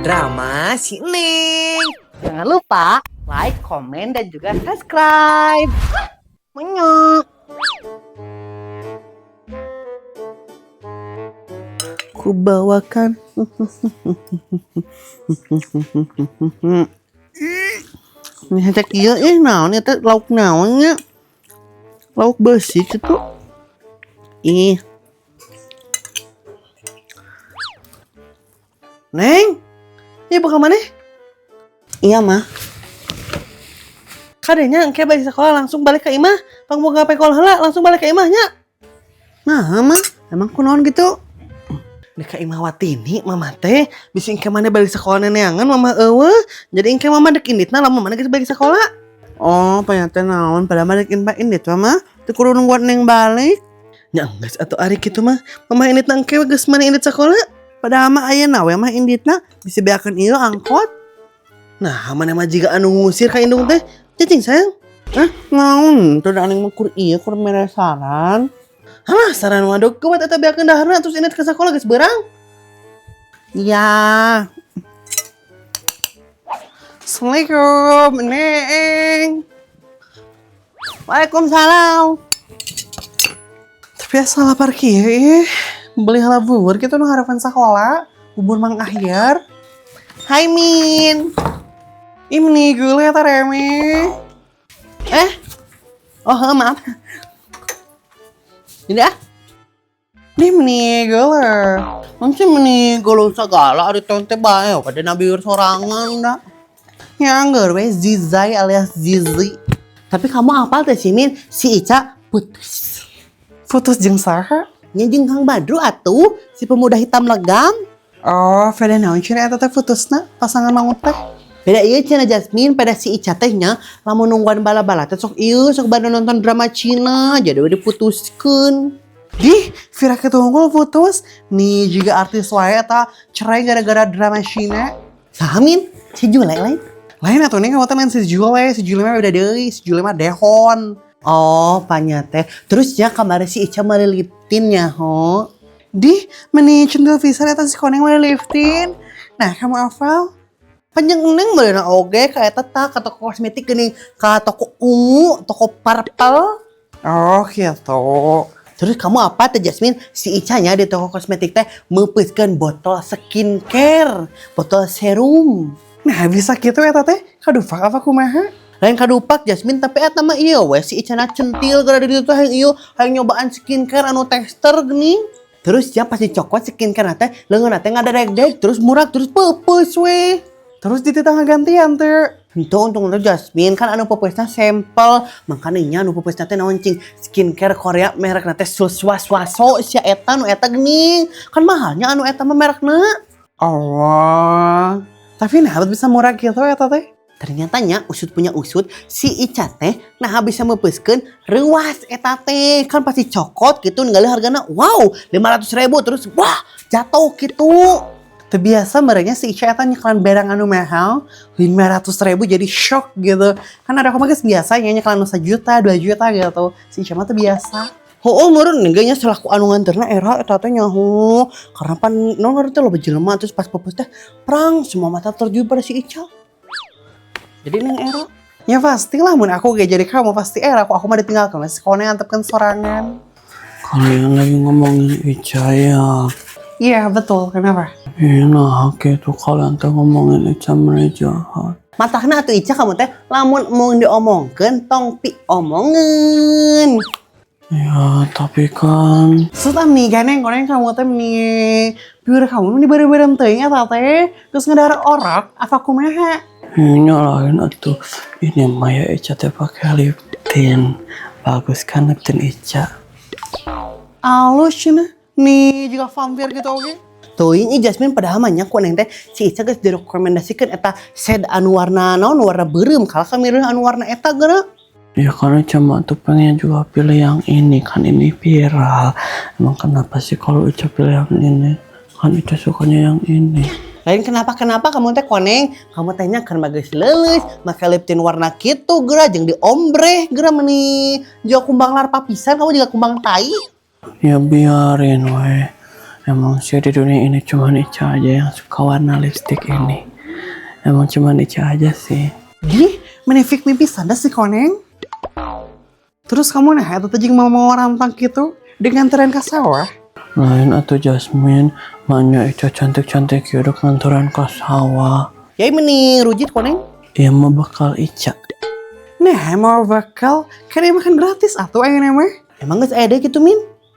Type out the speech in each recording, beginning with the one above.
Drama si Neng. Jangan lupa like, komen, dan juga subscribe. Menyok. Ku bawakan. Ini hecek ieu ih naon eta lauk naon nya? Lauk besi kitu. Ih. Neng, ini buka mana? Iya mah. Kadenya engke balik sekolah langsung balik ke imah. Pang boga pekol heula langsung balik ke imahnya. Nah, mah emang kunaon gitu? Nih ka imah Watini mama teh bisi engke mana balik sekolah neneangan mama eueuh. Jadi engke mama dek inditna lamun mana geus balik sekolah. Oh, ternyata naon pada mah dek indit mama. Teu kudu nungguan neng balik. Nya geus atuh ari kitu mah. Mama inditna engke geus mana indit sekolah. Padahal mah ayeuna we mah inditna bisa beakeun ieu angkot. Nah, mana mah jiga anu ngusir ka indung teh. Cicing sayang. Hah, naon? Teu da aneng mah kur ieu kur mere saran. Halah, saran waduk kuat eta beakeun daharna terus indit ke sekolah geus beurang. Iya. Assalamualaikum, Neng. Waalaikumsalam. Tapi asal lapar kieu ih. Beli heula bubur kitu nu harapan sekolah, bubur Mang Ahyar. Hai Min. Ih meni geuleuh eta reme. Eh. Oh, maaf. Ini ah. Nih meni geuleuh. Nanti meni geuleuh segala ari teh bae pada nabir sorangan da. Ya anggar we Zizai alias Zizi. Tapi kamu apal teh si Min, si Ica putus. Putus jeung saha? Nya jeung Kang Badru atuh, si pemuda hitam legam. Oh, pada naon cenah eta teh putusna pasangan maut teh. Beda ieu cenah Jasmine pada si Ica teh nya lamun nungguan bala-bala teh sok ieu sok bade nonton drama Cina jadi we diputuskeun. Dih, Vira Ketungkul putus. Nih juga artis wae eta cerai gara-gara drama Cina. Saha Min? Si Jule lain. Lain atuh nih kamu teh main si Jule mah udah deui, si Jule mah dehon. Oh, panya teh. Terus ya kemarin si Ica meuli lip tint nya ho. Dih, meni centil pisan eta si koneng meuli lip tint. Nah, kamu hafal? Panjang neng meulina oge ka eta tah ka toko kosmetik geuning ka toko ungu, toko purple. Oh, gitu. Terus kamu apa teh Jasmine? Si Ica nya di toko kosmetik teh meupeuskeun botol skincare, botol serum. Nah, bisa gitu eta teh. Kadupak apa kumaha? Lain kadupak Jasmine tapi eta mah ieu we si Ica na centil gara di ditu teh hayang ieu hayang nyobaan skincare anu tester geuning. Terus ya pas dicokot skincare teh leungeunna teh ngadadeg-deg terus murag terus peupeus we. Terus dititah ngagantian teh. Henteu untung teh Jasmine kan anu peupeusna sampel. Makanya nya anu peupeusna teh naon cing skincare Korea merekna teh Sulswaswaso sia eta nu eta geuning. Kan mahalnya anu eta mah merekna. Allah. Tapi nah bisa murah gitu eta teh. Ternyata nya usut punya usut si Ica teh nah bisa meupeuskeun reuas eta teh kan pasti cokot gitu ningali hargana wow 500.000 terus wah jatuh gitu. Teu biasa merenya si Ica eta nyekelan barang anu mahal 500.000 jadi shock gitu. Kan ada mah geus biasa nya nyekelan nu 1 juta, 2 juta gitu. Si Ica mah teu biasa. Heueuh meureun ge nya selaku anu nganterna era eta teh nyaho. Karena pan naon ngaran teh loba jelema terus pas peupeus teh prang semua mata tertuju pada si Ica. Jadi neng era. Ya pastilah mun aku ge jadi kamu pasti era aku mah ditinggalkeun si koneng antepkeun sorangan. Kalian lagi ngomongin Ica ya? Iya betul, kenapa? Iya nah gitu kalian tuh ngomongin Ica meni jahat. Matahna atuh Ica kamu teh lamun mau diomongkeun tong pi omongeun. Ya tapi kan Sudah nih ganeng koneng kamu teh nih biar kamu nih beureum-beureum teuing eta teh terus ngedar orok apa kumaha? Ini lain atuh ini Maya Ica teh pakai lip tint. Bagus kan lip tint Ica? Alus cenah. Nih juga vampir gitu oke. Teuing ih Jasmine padahal mah nya ku neng teh si Ica geus direkomendasikeun eta shade anu warna naon warna beureum kalah ka milih anu warna eta geura. Ya karena cuma tuh pengen juga pilih yang ini kan ini viral. Emang kenapa sih kalau Ica pilih yang ini? Kan Ica sukanya yang ini. Lain kenapa-kenapa kamu teh koneng, kamu tehnya kan bagus leuleus, make lip tint warna kitu geura jeung di ombre geura meni. Juga kumbang larva pisan kamu juga kumbang tai. Ya biarin weh. Emang sih di dunia ini cuman Ica aja yang suka warna lipstick ini. Emang cuman Ica aja sih. Di, meni fake me pisan da si koneng. Terus kamu nah eta teh jeung mau rantang gitu dengan tren ka sawah. Lain atuh Jasmine, maknya Ica cantik-cantik hidup nganturan ke sawah. Ya meni rujit koneng. Iya mah bakal Ica. Nah, mau bakal kan makan gratis atuh ayeuna mah. Emang geus aya deui kitu, Min?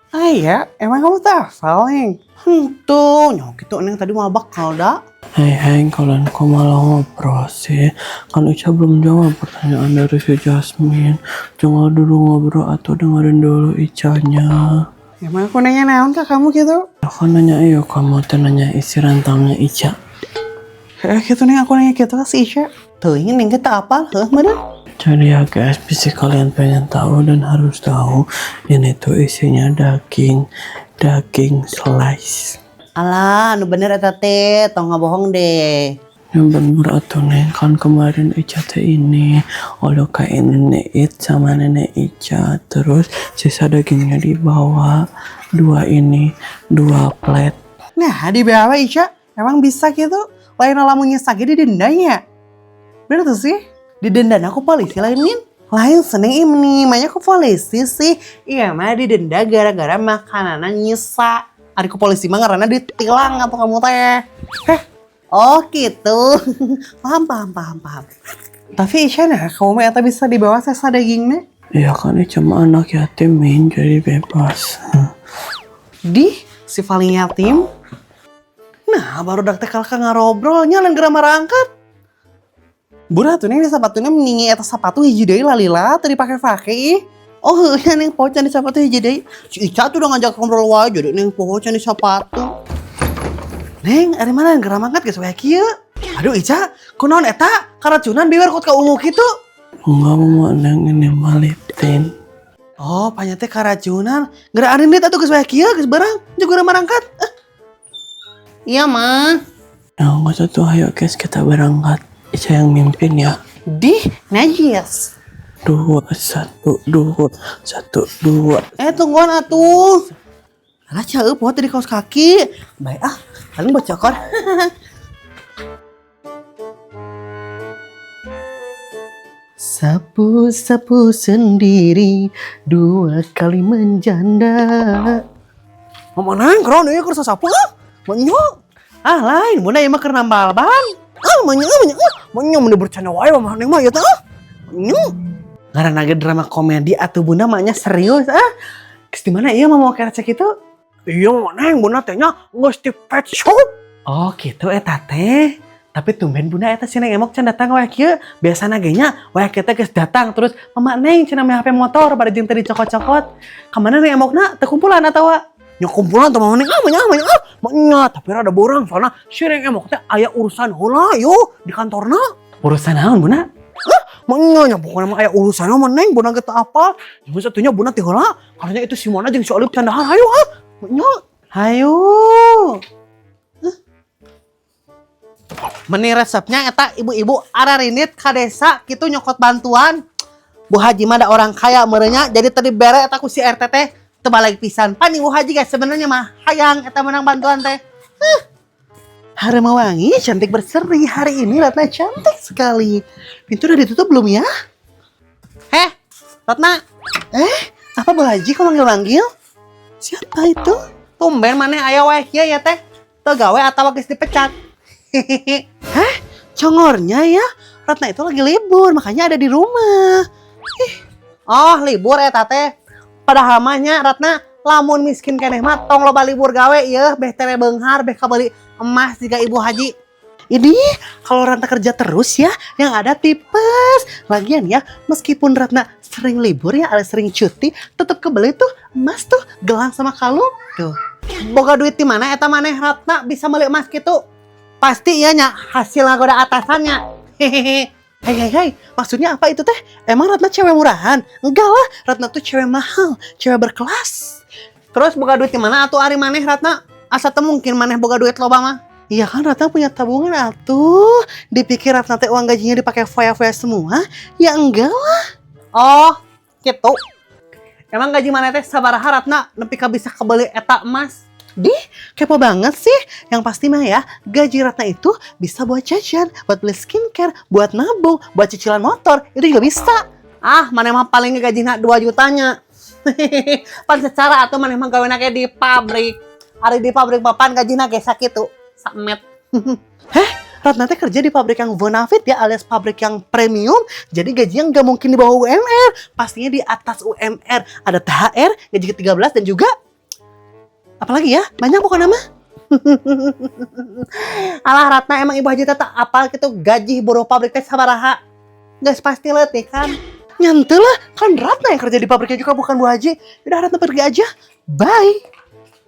Aya, emang kamu tak hafal, Neng? Henteu, nya kitu Neng tadi mau bakal da. Hei hei, kalian kok malah ngobrol sih? Kan Ica belum jawab pertanyaan dari si Jasmine. Jangan dulu ngobrol atau dengerin dulu Icanya. Emang aku nanya naon ke kamu gitu? Aku nanya iyo, kamu tuh nanya isi rantangnya Ica. Eh, gitu Neng, aku nanya gitu ke si Ica. Teuing Neng teh teu apal, heuh meureun. Jadi ya guys, bisa kalian pengen tahu dan harus tahu, ini tuh isinya daging, daging slice. Alah, nu bener eta teh, tong ngabohong deh. Yang bener atuh Neng, kan kemarin Ica teh ini udah kayak nenek It sama nenek Ica, terus sisa dagingnya dibawa dua ini, dua plate. Nah, di bawah Ica, emang bisa gitu? Lain lamun nyesa ge didendanya. Bener tuh sih? Didenda ku polisi lain, Min. Lain seneng ini, makanya ku polisi sih. Iya mah didenda gara-gara makanan nyisa. Ari ku polisi mah ngaranna ditilang atau kamu teh. Heh, Oh gitu. Paham, paham, paham, paham. Tapi Ica nah, kamu mah eta bisa dibawa sesa dagingnya. Ya kan Ica mah anak yatim Min, jadi bebas. Di si paling yatim. Nah, baru dak teh kalahka ngarobrolnya lain geura marangkat. Bura tuh neng sepatunya meningi eta sepatu hiji deui lalila teu dipake-pake ih. Oh heuh nya Neng poho can di sepatu hiji deui. Si Ica tuh udah ngajak ngobrol wae jadi Neng poho can di sepatu. Neng, ari mana geura mangkat geus wae kieu? Aduh Ica, kunaon eta? Karacunan biwer kot ka ungu kitu. Enggak mau Neng, ini mah lip tint. Oh, panya teh karacunan. Geura arindit atuh geus wae kieu geus barang, jeung geura marangkat. Eh, Iya mah. Nah, nggak usah tuh, ayo guys kita berangkat. Ica yang mimpin ya. Dih, najis. Dua, satu, dua, satu, dua. Eh tungguan atuh. Alah ceup poho tadi kaos kaki. Baik ah, paling bocokor. Sapu-sapu sendiri dua kali menjanda. Mama neng, keren ieu keur sasapu ah. Menyo. Ah lain, bunda ieu mah keur nambal ban. Ah menyo menyo ah. Menyo mun bercanda wae mama neng mah ieu teh ah. Menyo. Ngaranna ge drama komedi atuh bunda maknya serius ah. Geus di mana ieu mah mau kerecek itu? Iya mama neng, bunda teh nya geus di pet shop. Oh gitu eta teh. Tapi tumben bunda eta si Neng Emok can datang wae kieu. Biasana ge nya wae kieu teh geus datang terus mama Neng cenah make HP motor pada jeung teu dicokot-cokot. Kamana Neng Emokna teu kumpulan atawa? Nya kumpulan teh mama Neng ah manya manya ah manya tapi rada borang soalna si Neng Emok teh aya urusan heula yo di kantorna. Urusan naon bunda? Hah? Manya nya pokoknya mah aya urusan mah Neng bunda ge teu apal. Jeung satunya bunda teh heula karena itu si Mona jeung si Olip can dahar hayu ah. Manya. Hayu. Meni resepnya eta ibu-ibu ararinit ka desa kitu nyokot bantuan. Bu Haji mah da orang kaya merenya jadi tadi bere eta ku si RT teh teu balik pisan. Pan Ibu Haji guys sebenarnya mah hayang eta menang bantuan teh. Huh. Harum wangi, cantik berseri. Hari ini Ratna cantik sekali. Pintu udah ditutup belum ya? Heh, Ratna, Eh, apa Bu Haji kok manggil-manggil? Siapa itu? Tumben maneh aya wae kieu ya teh. Teu gawe atawa geus dipecat. Hehehe. Hah? Congornya ya? Ratna itu lagi libur, makanya ada di rumah. Ih. Oh, libur eta teh. Padahal mah nya Ratna lamun miskin keneh mah tong loba libur gawe ieu beh tere beunghar beh kabeli emas jiga Ibu Haji. Ini kalau Ratna kerja terus ya, yang ada tipes. Lagian ya, meskipun Ratna sering libur ya, ada sering cuti, tetap kebeli tuh emas tuh, gelang sama kalung tuh. Boga duit di mana eta maneh Ratna bisa beli emas gitu? Pasti iya nya hasil ngagoda atasannya. Hehehe. Hei, hei, hei, maksudnya apa itu teh? Emang Ratna cewek murahan? Enggak lah, Ratna tuh cewek mahal, cewek berkelas. Terus boga duit di mana atuh ari maneh Ratna? Asa teu mungkin maneh boga duit loba mah. Iya kan Ratna punya tabungan atuh. Dipikir Ratna teh uang gajinya dipakai foya-foya semua? Ya enggak lah. Oh, gitu. Emang gaji maneh teh sabaraha Ratna nepi ka bisa kebeli eta emas? Dih, kepo banget sih. Yang pasti mah ya, gaji Ratna itu bisa buat jajan, buat beli skincare, buat nabung, buat cicilan motor, itu juga bisa. Ah, maneh mah paling gajina 2 jutanya. Pan secara atuh maneh mah gawena ge di pabrik. Ari di pabrik papan gajina ge sakitu, samet. Heh, Ratna teh kerja di pabrik yang bonafit ya, alias pabrik yang premium. Jadi gajinya nggak mungkin di bawah UMR. Pastinya di atas UMR. Ada THR, gaji ke-13, dan juga apalagi ya, banyak pokoknya mah. Alah Ratna, emang Ibu Haji teh teu apal gitu gaji buruh pabrik teh sabaraha? Geus pasti leutik kan. Nya henteu lah, kan Ratna yang kerja di pabriknya juga, bukan Bu Haji. Udah, Ratna pergi aja. Bye.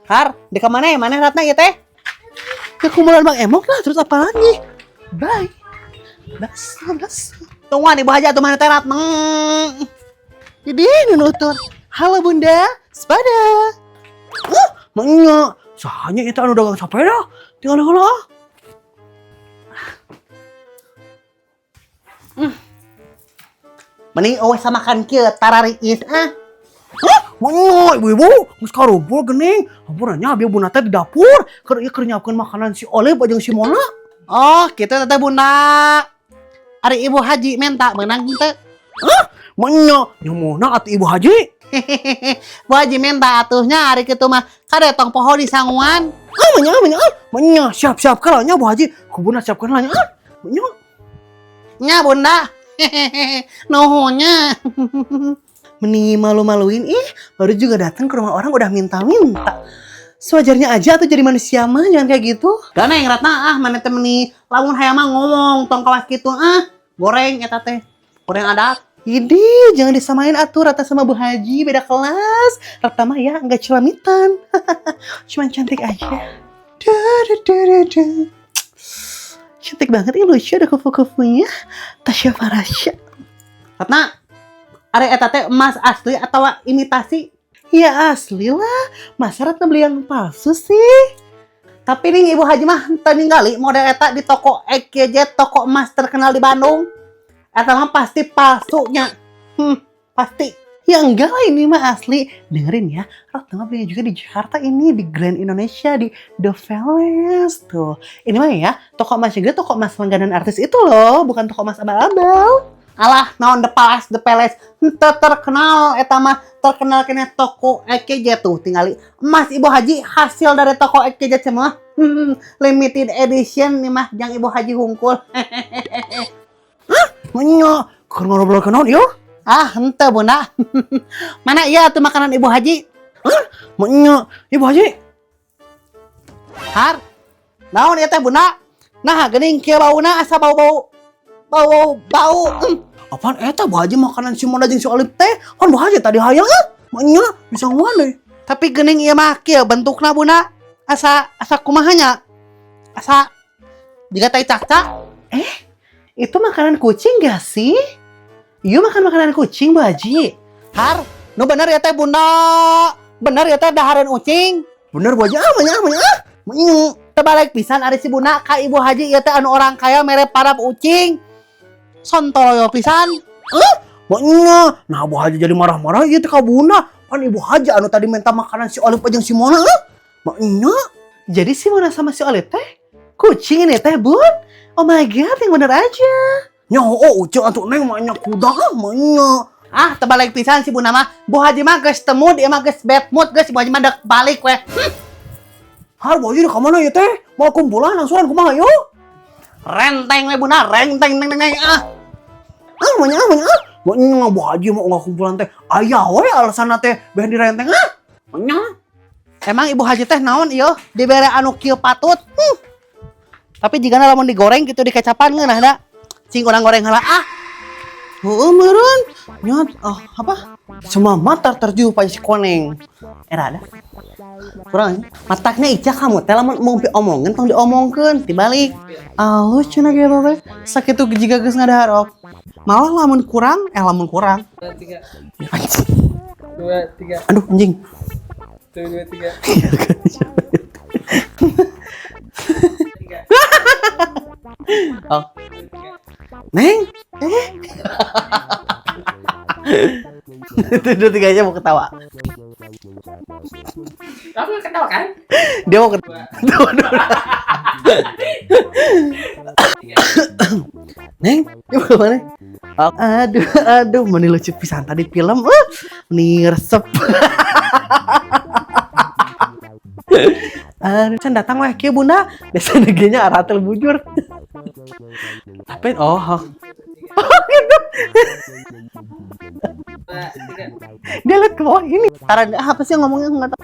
Har, di mana ya mana Ratna ya teh? Ya kumpulan Bang Emok lah, terus apa lagi? Bye. Bas, bas. Tungguan Ibu Haji atuh, mana teh Ratna? Jadi nutur. Halo Bunda, sepada. Maenya, saha nya itu anu dagang sepeda? Tinggal heula ah. Mending euweuh sama kan kieu tarariis ah. Maenya, ibu-ibu, geus karumpul geuning. Hampura nya, abi bunda teh di dapur. Keur ieu keur nyiapkeun makanan si Olive jeung si Mona. Oh, gitu teteh Bunda. Ari Ibu Haji minta menang henteu? Maenya, nya Mona atuh Ibu Haji. Bu Haji minta atuhnya, ari kitu mah kade tong poho di sanguan. Ah, maenya, maenya, ah. Maenya, siap-siap kalanya Bu Haji. Ku bunda siapkeun lah nya. Ah, maenya. Nya Bunda. Nuhunnya. Meni malu-maluin ih, baru juga datang ke rumah orang udah minta-minta. Sewajarnya aja tuh jadi manusia mah, jangan kayak gitu. Gana yang Ratna ah, mana teh meni lamun hayang mah ngomong, tong kawas kitu ah. Goreng eta teh. Goreng adat. Ini jangan disamain atuh Ratna sama Bu Haji, beda kelas. Ratna mah ya nggak celamitan. Cuman cantik aja. Du, du, du, du, du. Cantik banget ih, lucu, ada kupu-kupunya. Tasya Farasya. Ratna, ari eta teh emas asli atau imitasi? Ya asli lah. Masa Ratna beli yang palsu sih? Tapi nih Ibu Haji mah teu ningali model eta di toko EKJ, toko emas terkenal di Bandung. Eta mah pasti palsunya. Pasti. Ya enggak lah, ini mah asli. Dengerin ya, Ratna mah belinya juga di Jakarta ini, di Grand Indonesia, di The Palace tuh. Ini mah ya, toko emas juga toko emas langganan artis itu loh, bukan toko emas abal-abal. Alah, naon The Palace, The Palace. Henteu terkenal eta mah, terkenal kena toko EKJ tuh tingali. Emas Ibu Haji hasil dari toko EKJ semua. Limited edition nih mah jang Ibu Haji hungkul. Maenya, keur ngobrol ke naon ieu? Ah, henteu Bunda. Mana iya tuh makanan Ibu Haji? Maenya, Ibu Haji. Har. Naon ieu teh Bunda? Nah, geuning kieu bauna asa bau-bau bau bau. Apaan eta Bu Haji, makanan si Mona jeung si Olive teh? Kan Bu Haji tadi hayang ah. Maenya, bisa deh. Tapi geuning ieu mah kieu bentukna Bunda. Asa asa kumaha nya? Asa jiga tai cakcak. Itu makanan kucing gak sih? Iya, makan makanan kucing, Bu Haji. Har, nu bener ya teh Bunda. Bener ya teh dahareun ucing. Bener Bu Haji, ah maenya, ah maenya, ah. Maenya. Terbalik pisan ari si Bunda ka Ibu Haji ieu teh anu orang kaya mere parab ucing. Sontoloyo pisan. Maenya. Nah, Bu Haji jadi marah-marah ieu teh ka Bunda. Pan Ibu Haji anu tadi minta makanan si Olive jeung si Mona ah. Maenya. Jadi si Mona sama si Olive teh kucing ini teh, Bun? Oh my God, yang bener aja. Nya oh, ucing atuh Neng, maenya kuda ah, maenya. Ah, terbalik pisan si Bunda mah. Bu Haji mah geus teu mood, ieu mah geus bad mood geus, Bu Haji mah dek balik we. Har, Bu Haji ka mana ya teh? Mau kumpulan langsungan kumaha yo? Renteng we Bunda, renteng teng teng teng ah. Ah, maenya, ah, maenya, ah. Maenya, Bu Haji mau nggak kumpulan teh. Aya we alasanna teh beh direnteng ah. Maenya. Emang Ibu Haji teh naon ieu dibere anu kieu patut? Tapi jika lamun digoreng gitu dikecapan ngeunah da. Cing urang goreng heula ah. Heeh meureun. Nyot, oh apa? Semua mata tertuju pada si koneng. Era ada. Kurang. Matakna Ica kamu teh lamun mau diomongin tong diomongkeun dibalik. Alus cenah ge teh. Sakitu jiga geus ngadaharok. Malah lamun kurang, eh lamun kurang. Dua, tiga. Anjing. Dua, tiga. Aduh, anjing. Satu, dua, tiga. Tiga. Oh. Dua, tiga. Neng. Eh. Itu dua tiganya mau ketawa. Kamu ketawa kan? Dia mau ketawa. Neng, yuk kemana? Aduh, aduh, meni lucu pisan tadi film. Meni resep. Aduh, can datang weh kieu bunda. Biasa negenya aratel bujur. Tapi oh, oh. Oh gitu. 2, 3. Dia lihat ke bawah ini. Taran apa sih ngomongnya nggak tahu.